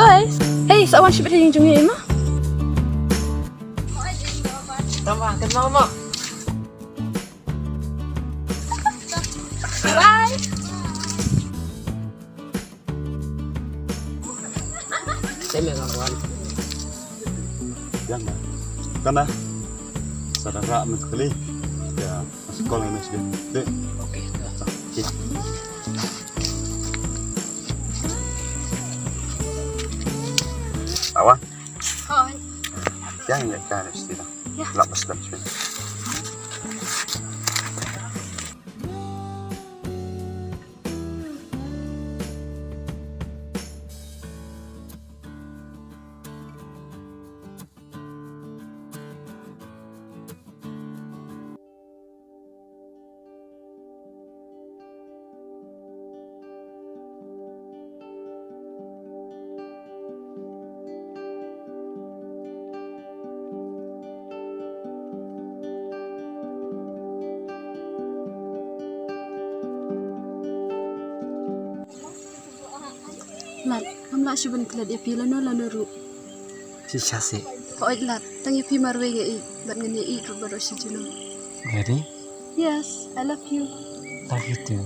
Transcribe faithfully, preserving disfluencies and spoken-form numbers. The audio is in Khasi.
Hey, sa wan shibit ha ïing jong ngi, Emma. Tama, kan mama. Bye. Same ya, kawan. Yang ma. Kana? Sa da rah mynta kali. Ya, mas call ngan message. Dek. Okay. Okay. Awa. Hoi. Yang ya, kan, sila. Ya. Lap bas dan sila. Lad, ngam lah shuh ban klet ïa phi lano lano ruh. Shisha seh. Hooid Lad, tang ïa phi marwei nga ïeit, bad ngan ïa ïeit ruh baroh shi junom. Daddy? Yes, I love you. Love you too.